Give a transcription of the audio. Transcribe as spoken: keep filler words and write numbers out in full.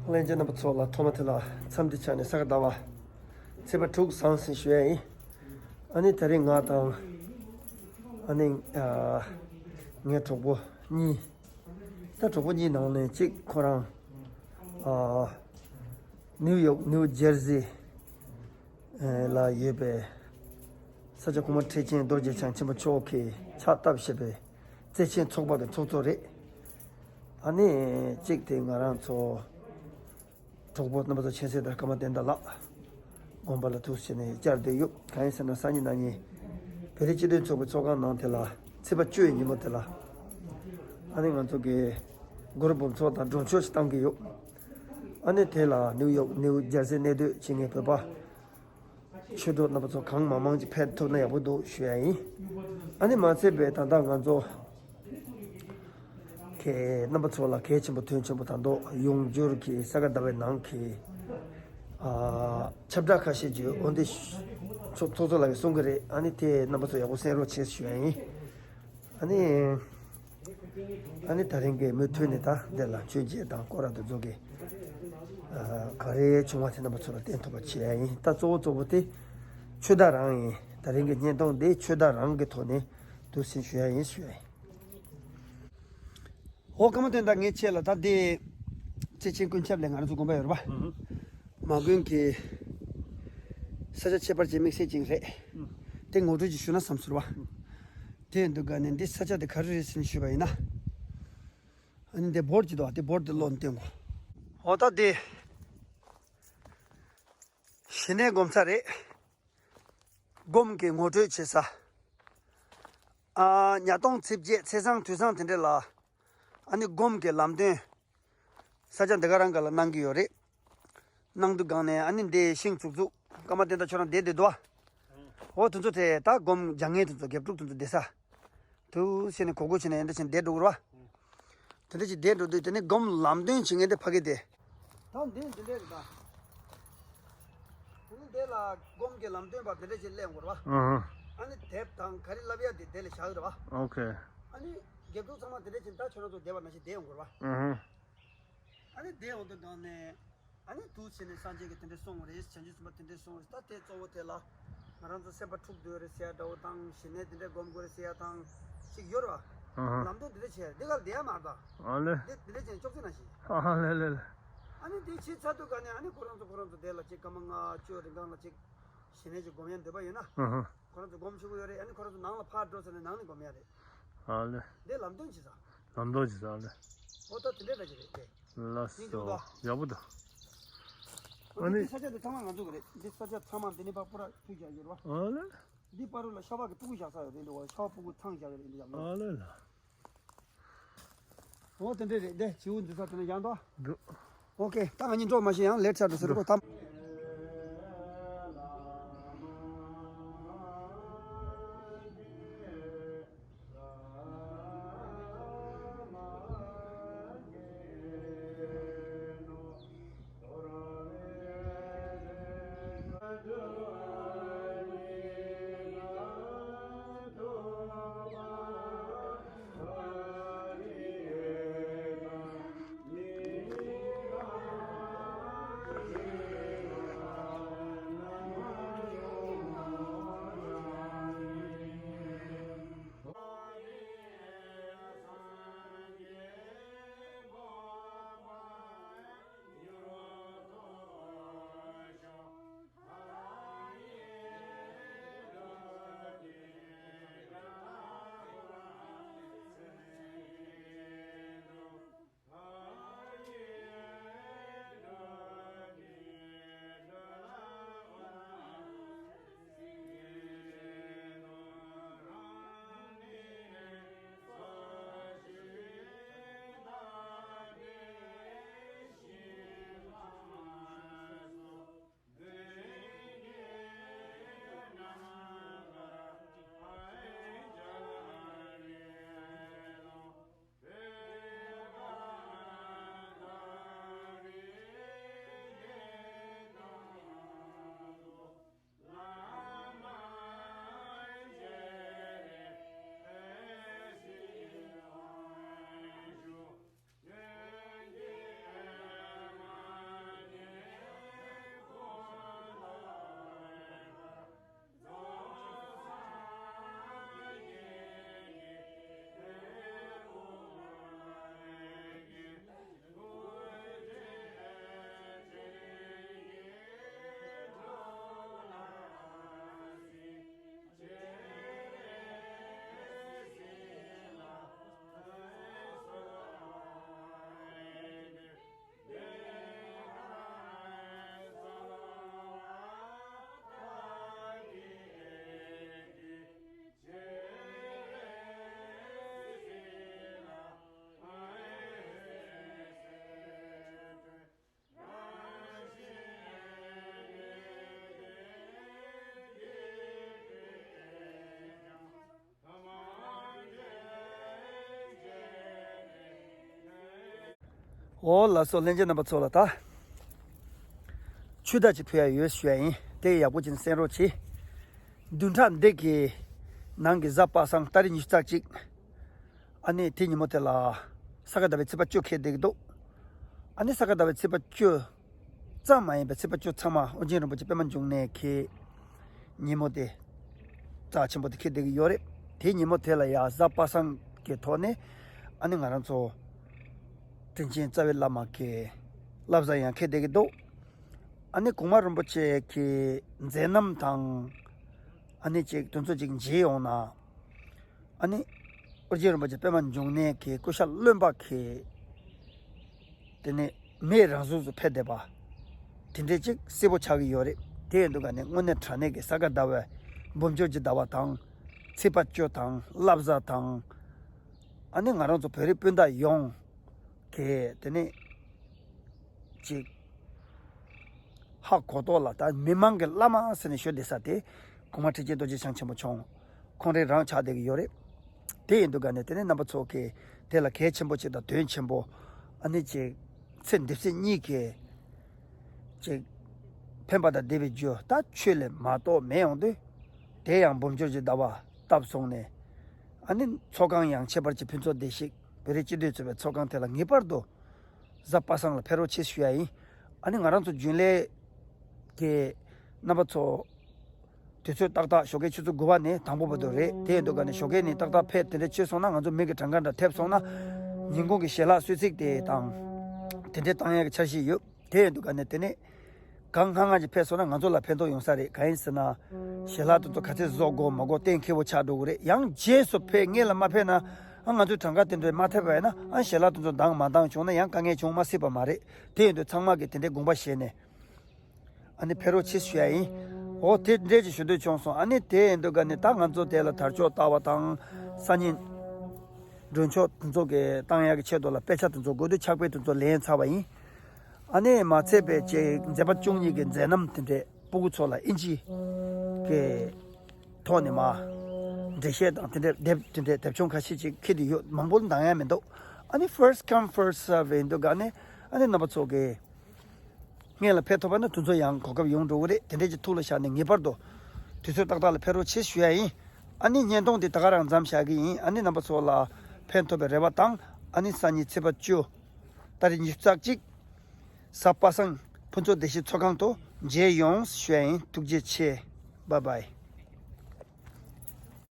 ལྷན་རྒྱས་རྣམ་པ་ཚོ་ལ་ཐོག་མ་དེ་ལ་འཚམས་འདྲི་ཆ་ནས་ས་ག་ཟླ་བ་ཚེས་པ་དྲུག་བཟང་ཟིན་ཞུ་ཡ་ཡིན། ཨ་ནི་དེ་རིང་ང་དང་ཨ་ནི་ཨ་ངའི་གྲོགས་པོ་གཉིས། ད་གྲོགས་པོ་གཉིས་ནང་ནས་གཅིག་ཁོ་རང་ཨ་ནིའུ་ཡོག་ནིའུ་ཇར་ཟི་ལ་ཡོད་པའི་ས་སྐྱ་གོང་མ་ཁྲི་ཆེན་རྡོ་རྗེ་འཆང་ཆེན་པོ་མཆོག་གིས་ཕྱག་བཏབ་བཞག་པའི་བརྩེ་ཆེན་ཚོགས་པ་གི་ཚོགས་གཙོ་རེད། ཨ་ནི་གཅིག་དེ་ང་རང་ཚོ་གྲོགས་པོ་རྣམ་པ་ཚོ་མཁྱེན་གསལ་ལྟར་ཀརྨ་བསྟན་དར་ལགས་དགོན་པ་ལ་ཐུགས་བྱས་ནས་བཅར་བསྡད་ཡོད། གང་ཡིན་ཟེར་ན་སང་ཉིན་གནངས་ཉིན་བོད་རིགས་སྤྱི་མཐུན་ཚོགས་པའི་ཚོགས་ཁང་ནང་དེ་ལ་ཚེས་པ་བཅུ་ཡི་ཉིན་མོ་དེ་ལ་ཨ་ནི་ང་ཚོ་གི་གུ་རུ་འབུམ་ཚོགས་དང་སྒྲུབ་མཆོད་ཞིག་བཏང་གི་ཡོད། ཨ་ནི་དེ་ལ་ནིའུ་ཡོག་ནིའུ་ཇར་སི་གནས་སྡོད་བྱེད་མཁན་བོད་པ་ཆོས་གྲོགས་རྣམ་པ་ཚོ་གང་མང་མང་ཅིག་ཕེབས་ཐུབ་ན་ཡག་པོ་འདུག་ཞུ་ཡ་ཡིན། ཨ་ནི་མ་ཚད་པའི་ད་ལྟ་ང་ཚོ་གི་རྣམ་པ་ཚོ་ལ་གལ་ཆེན་པོ་དོན་ཆེན་པོ་ད་དུང་ཡོང་འགྱུར་གྱི་ས་ག་ཟླ་བའི་ནང་གི་ཨ་ཁྱབ་བསྒྲགས་ཁ་ཤས་ཅིག་འོན་ཏེ་ཚོགས་ཚོགས་གཙོ་ལགས་ཀྱིས་གསུང་གི་རེད། ཨ་ནི་དེ་རྣམ་པ་ཚོ་ཡག་པོ་གསན་རོགས་བྱེད་ཞུ་ཡ་ཡིན། ཨ་ནི། ཨ་ནི་དེ་རིང་གི་མུ་མཐུད་ནས་ད་འདི་ལ་མཆོད་མཇལ་དང་སྐོར་ར་དུ་རྫོགས་ཀྱི་ག་རེ་བྱུང་བ་དེ་རྣམ་པ་ཚོ་ལ་བསྟན་ཐུབ་པ་བྱེད་ཡ་ཡིན། ད་གཙོ་བོ་གཙོ་བོ་དེ་ཆོས་བདག་རང་ཡིན། དེ་རིང་གི་བརྙན་ཐུང་འདི་ཆོས་བདག་རང་གི་ཐོག་ནས་འདུག་སེ་ཞུ་ཡ་ཡིན་ཞུ་ཡ་ཡིན། འོ་ཀརྨ་བསྟན་དར་ངས་ཁྱེད་ལ་ད་འདི་བརྩེ་ཆེན་ཀུན་ཁྱབ་ལས་ང་རང་ཚོ་དགོན་པ་ཡོད་རེད་པ། མ་དགོན་གྱི་ས་ཆ་ཁྱད་པར་ཅན་དམིགས་བསལ་ཅིག་རེད། དེ་ངོ་སྤྲོད་ཅིག་ཞུ་ན་བསམ་སོང་རེད་པ། དེ་འདུག་ག་ནས་འདི་ས་ཆ་དེ་ག་རེ་རེད་ཟེར་ནས་ཞུས་པ་ཡིན་ན། ཨ་ནི་འདི་བོར་གྱི་འདུག་དེ་བོར་དེ་ལོག་ནས་བསྟན་དགོས། འོ་ད་དེ་ཞི་གནས་སྒོམ་ས་རེད། སྒོམ་གྱི་ངོ་སྤྲོད་བྱེད་ས། ཨ་ཉ་སྟོང་ཚེས་བརྒྱད་ཚེས་བཟང་དུས་བཟང་དེ་འདྲ་ལ་ཨ་ནི་སྒོམ་གྱི་ལམ་སྟོན། ས་ཆ་འདི་ག་རང་ག་ལ་གནང་གི་ཡོད་རེད། གནང་དུས་སྒང་ནས་ཨ་ནི་འདི་ཤིང་བཙུགས་བཙུགས་ཀརྨ་བསྟན་དར་ཁྱོད་རང་བསྡད་བསྡད་འདུག་ཨ། འོ་དེ་ཚོ་དེ་ད་སྒོམ་སྦྱང་མཁན་དེ་ཚོ་རྒྱབ་ཕྲུག་དེ་ཚོ་བསྡད་ས། དུ་ཟེར་ནས་གོ་གོ་བྱས་ནས་འདི་བཞིན་བསྡད་འགྲོ་གི་རེད་པ། དེ་འདྲ་ཞིག་བསྡད་འགྲོ་དུས་དེ་ནས་སྒོམ་ལམ་སྟོན་བྱེད་མཁན་དེ་ཕ་གི་དེ། ད་འདི་འདི་འདྲས་རེད་ད། དེ་ནས་འདི་ལ་སྒོམ་གྱི་ལམ་སྟོན་པ་དེ་འདྲ་ཞིག་སླེབས་ཡོང་གི་རེད་པ། ཨ་ཧ། ཨ་ནི་དེབ་དང་ག་རེ་བསླབ་ཡ་དེ་དེ་ལ་བཞག་གི་རེད་པ། ཨོ་ཁེ། ཨ་ནི་རྒྱབ་ཕྲུག་ཚང་མ་དེ་འདྲ་བྱས་ད་ཁྱོད་རང་ཚོ་བསྡད་པ་ནང་བཞིན་བསྡད་ཡོང་གི་རེད་པ། ཨ་ཧ། ཨ་ནི་དེ་འོང་དུས་སྒང་ནས་ཨ་ནི་འདུག་བྱས་ནས་སངས་རྒྱས་ཀྱིས་དེ་འདྲས་གསུངས་པ་རེད། བྱང་ཆུབ་སེམས་དཔའ་དེ་འདྲས་གསུངས་པ་རེད། ད་དེ་གཙོ་བོ་དེ་ལ་ང་རང་ཚོ་སེམས་པ་འཁྲུག་སྡོད་རེད་ཟེར་ཡ་འདྲ་བོ་དང་ཞི་གནས་དེ་འདྲས་སྒོམ་དགོས་རེད་ཟེར་ཡ་དང་ཅིག་ཡོད་རེད་པ། ཨ་ཧ། ལམ་སྟོན་དེ་འདྲས་བྱས་འདི་ག་ལ་བསྡད་ཡ་མ་རེད་ད། ཨ་ལེ། འདི་དེ་འདྲས་བྱས་ནས་ཅོག་ཙེ་ནང་བཞིན། ཨ་ལེ་ལེ་ལེ། ཨ་ནི་དེ་བྱས་ཚར་དུས་སྒང་ནས་ཨ་ནི་ཁོ་རང་ཚོ་ཁོ་རང་ཚོ་དེ་ལ་ཅིག་སྐར་མ་ལྔ་བཅུ་རིང་གང་ལ་ཅིག་ཞི་གནས་ཅིག་སྒོམ་ཡ་འདོད་པ་ཡོད་ན། ཨ་ཧ། ཁོ་རང་ཚོ་སྒོམ་ཆོག་གི་ཡོད་རེད། ཨ་ནི་ཁོ་རང་ཚོ་ནང་ལ་ཕར་འགྲོ་ཟེར་ནས་ནང་ནས་སྒོམ་ཡ་རེད། ཨ་ལེ། འདི་ལམ་སྟོན་བྱེད་ས། ལམ་སྟོན་བྱེད་ས་ཨ་ལེ། འོ་ད་དེ་འདྲས་ད་ཅི་རེད་དེ། ལགས་སོ། སྙིང་རྗེ་མོ་འདུག་ཡག་པོ་འདུག་འོ་ཨ་ནི་འདི་ས་ཆ་འདི་ཚང་མ་ང་ཚོ་གི་རེད། འདི་ས་ཆ་ཚང་མ་འདི་ནས་ཕར་སྤུ་ར་ཚུར་བཞག་ཡོད་རེད་པ། ཨ་ལེ། འདི་བར་རུ་ལ་ཤ་བག་གི་སྤུ་གུ་བཞག་ས་ཡོད་རེད། འདི་བ་ཤ་བག་སྤུ་གུ་ཚང་བཞག་གི་རེད། འདི་ཡག་མོ། ཨ་ལེ་ལ། འོ་དེ་འདྲས་རེད་དེ། བྱིའུ་འཛུལ་ས་དེ་ནས་བཞག་འདུག་འདུག་ཨོ་ཁེ། ད་ང་གཉིས་འགྲོ་མ་ཤེས་ཡང་ལེ་ཊི་ཆགས་འགྲོ་ཟེར་གོ་ད། འོ་ལགས་སོ། ལྷན་རྒྱས་རྣམ་པ་ཚོ་ལ་ད་ཆུ་དར་ཅིག་ཕུལ་ཡ་ཡོད་ཞུ་ཡ་ཡིན། དེ་ཡག་པོ་ཅིག་གསན་རོགས་གྱིས། བདུན་ཕྲག་འདི་གི་ནང་གི་གཟའ་པ་སངས་ཏ་རིག་ཉི་ཤུ་རྩ་གཅིག་ཨ་ནི་དེ་ཉིན་མོ་དེ་ལ་ས་ག་ཟླ་བའི་ཚེས་པ་བཅུ་འཁེལ་བསྡད་ཀྱི་འདུག་ཨ་ནི་ས་ག་ཟླ་བའི་ཚེས་པ་བཅུ་ཙམ་མ་ཡིན་པའི་ཚེས་པ་བཅུ་ཚང་མ་ཨོ་རྒྱན་རིན་པོ་ཆེ་པད་མ་འབྱུང་གནས་ཀྱི་ཉིན་མོ་དེ་རྩ་ཆེན་པོ་དེ་འཁེལ་བསྡད་ཀྱི་ཡོད་རེད། དེ་ཉིན་མོ་དེ་ལ་ཡ་གཟའ་པ་སངས་ཀྱི་ཐོག་ནས་ཨ་ནི་ང་རང་ཚོ་དྲིན་ཅན་རྩ་བའི་བླ་མ་གི་བསླབ་བྱ་ཡང་འཁེལ་བསྡད་ཀྱི་འདུག་ཨ་ནི་གོང་མ་རིན་པོ་ཆེ་གི་མཛད་རྣམ་དང་ཨ་ནི་ཅིག་དེ་ཚོ་ཅིག་མཇལ་ཡོང་ན། ཨ་ནི་ཨོ་རྒྱན་རིན་པོ་ཆེ་པད་མ་འབྱུང་གནས་ཀྱི་སྐུ་ཤ་རློན་པ་གི་དེ་ནས་མེ་རང་ཟུག་ཟུག་འཕེལ་བསྡད་པ་དེ་འདྲས་ཅིག་གསལ་པོ་ཆགས་ཀྱི་ཡོད་རེད། དེ་ཡིན་དུས་ག་ནས་དངོས་གནས་དྲང་གནས་ཀྱི་ས་ག་ཟླ་བའི་འབུམ་འགྱུར་གྱི་ཟླ་བ་དང་ཚེས་པ་བཅུ་དང་བསླབ་བྱ་དང་ཨ་ནི་ང་རང་ཚོ་བོད་རིགས་སྤུན་ཟླ་ཡོངས་ཀྱི་དེ་ནས་ཅིག་ཧ་གོ་ཐོག་ལ་ད་མི་མང་གི་བླ་མ་ཟེར་ནས་ཞུ་བསྡད་ས་དེ་གོང་མ་ཁྲི་ཆེན་རྡོ་རྗེ་འཆང་ཆེན་པོ་མཆོག་ཁོང་རང་རང་ཆགས་བསྡད་ཀྱི་ཡོད་རེད། དེ་ཡིན་དུས་ག་ནས་དེ་ནས་རྣམ་པ་ཚོ་གིས་དེ་ལ་གལ་ཆེན་པོ་ཅིག་དང་དོན་ཆེན་པོ་ཨ་ནི་ཅིག་ཚེ་འདི་ཕྱི་གཉིས་ཀྱི་ཅིག་ཕན་པ་དང་བདེ་བའི་རྒྱུ་ད་ཆོས་ལས་མ་གཏོགས་མེད་ཡོང་དུས། དེ་ཡང་འབུམ་འགྱུར་གྱི་ཟླ་བ་བཏབ་སོང་ནས་ཨ་ནི་ཚོགས་ཁང་ཡང་ཁྱད་པར་གྱི་ཕུན་ཚོགས་བདེ་གཤེགས་བོད་རིགས་སྤྱི་མཐུན་ཚོགས་པའི་ཚོགས་ཁང་དེ་ལ་ངེས་པར་དུ་གཟའ་པ་སངས་ལ་ཕེབས་རོགས་བྱེད་ཞུ་ཡ་ཡིན། ཨ་ནི་ང་རང་ཚོ་རྒྱུན་ལས་ཀྱི་རྣམ་པ་ཚོ་དུས་ཚོད་ཏག་ཏག་ཞོགས་ཀའི་ཆུ་ཚོད་དགུ་པ་ནས་དང་པོ་བར་དུ་རེད། དེ་ཡིན་དུས་ག་ནས་ཞོགས་ཀས་ནས་ཏག་ཏག་ཕེབས་དེ་འདྲ་བྱས་སོང་ན་ང་ཚོ་མི་གི་གྲངས་ཀ་འདྲ་ཐེབས་སོང་ན་ཉིན་གུང་གི་ཞལ་ལག་གསོལ་ཚིགས་དེ་དང་དེ་འདྲ་བཏང་ཡ་གི་འཆར་གཞི་ཡོད། དེ་ཡིན་དུས་ག་ནས་དེ་ནས་གང་སྔ་སྔ་ཅིག་ཕེབས་སོང་ན་ང་ཚོ་ལ་ཕན་ཐོགས་ཡོང་ས་རེད། གང་ཡིན་ཟེར་ན་ཞལ་ལག་དེ་ཚོ་ག་ཚད་བཟོ་དགོས་མ་དགོས་གཏན་འཁེལ་བོ་ཆགས་འགྲོ་གི་རེད། ཡང་རྗེས་སུ་ཕེབས་སྔོན་ལ་མ་ཕེབས་ན་ཨ་ང་ཚོའི་གྲངས་ཀ་དེ་འདྲ་མ་ཐེབས་པ་ཡིན་ན་ཨ་ཞལ་ལག་དེ་ཚོ་འདང་མ་འདང་བྱུང་ན་ཡང་དཀའ་ངལ་བྱུང་མ་སྲིད་པ་མ་རེད། དེ་ཡིན་དུས་ཚང་མ་གིས་དེ་འདྲའི་དགོངས་པ་བཞེས་ནས་ཨ་ནི་ཕེབས་རོགས་བྱེད་ཞུ་ཡ་ཡིན། འོ་དེ་འདྲས་ཀྱི་ཞུ་འདོད་བྱུང་སོང་། ཨ་ནི་དེ་ཡིན་དུས་ག་ནས་ད་ང་ཚོ་དེ་ལ་དར་ལྕོག་ལྟ་བ་དང་སང་ཉིན་མགྲོན་ཆོག་དེ་ཚོ་གི་བཏང་ཡག་གི་ཆེད་དུ་ལ་དཔེ་ཆ་དེ་ཚོ་དགོས་དུས་ཕྱག་དཔེ་དེ་ཚོ་ལེན་ཚར་བ་ཡིན། ཨ་ནི་མ་ཚད་པའི་ཅིག་མཛད་པ་བཅུ་གཉིས་ཀྱི་མཛད་རྣམ་དེ་འདྲས་སྤུ་གུ་ཚོ་ལ་ཨིན་ཇི་གི་ཐོག་ནས་མ་འགྲེལ་བཤད་དང་དེ་འདྲས་དེབ་དེ་འདྲས་དེབ་ཆུང་ཁ་ཤས་ཅིག་ཁྱེར་ཏེ་ཡོད། མང་པོ་འདང་ཡ་མི་འདུག་ཨ་ནི་first come first serve ཡིན་དུས་ག་ནས་ཨ་ནི་རྣམ་པ་ཚོ་གི་སྔོན་ལ་ཕེབས་ཐུབ་པ་ན་དེ་ཚོ་ཡང་གོ་སྐབས་ཡོང་འགྲོ་གི་རེད། དེ་འདྲས་ཀྱི་ཐུགས་ལ་བཞག་ནས་ངེས་པར་དུ་དུས་ཚོད་ཏག་ཏག་ལ་ཕེབས་རོགས་བྱེད་ཞུ་ཡ་ཡིན། ཨ་ནི་བརྙན་ཐུང་འདི་ད་ག་རང་མཚམས་བཞག་གི་ཡིན། ཨ་ནི་རྣམ་པ་ཚོ་ལ་ཕན་ཐོགས་པའི་རེ་བ་དང་ཨ་ནི་སང་ཉིན་ཚེས་པ་བཅུ་ཏ་རིག་ཉི་ཤུ་རྩ་གཅིག་གཟའ་པ་སངས་ཕུན་ཚོགས་བདེ་སྐྱིད་ཚོགས་ཁང་དུ་མཇལ་ཡོང་ཞུ་ཡ་ཡིན། ཐུགས་རྗེ་ཆེ། Bye bye.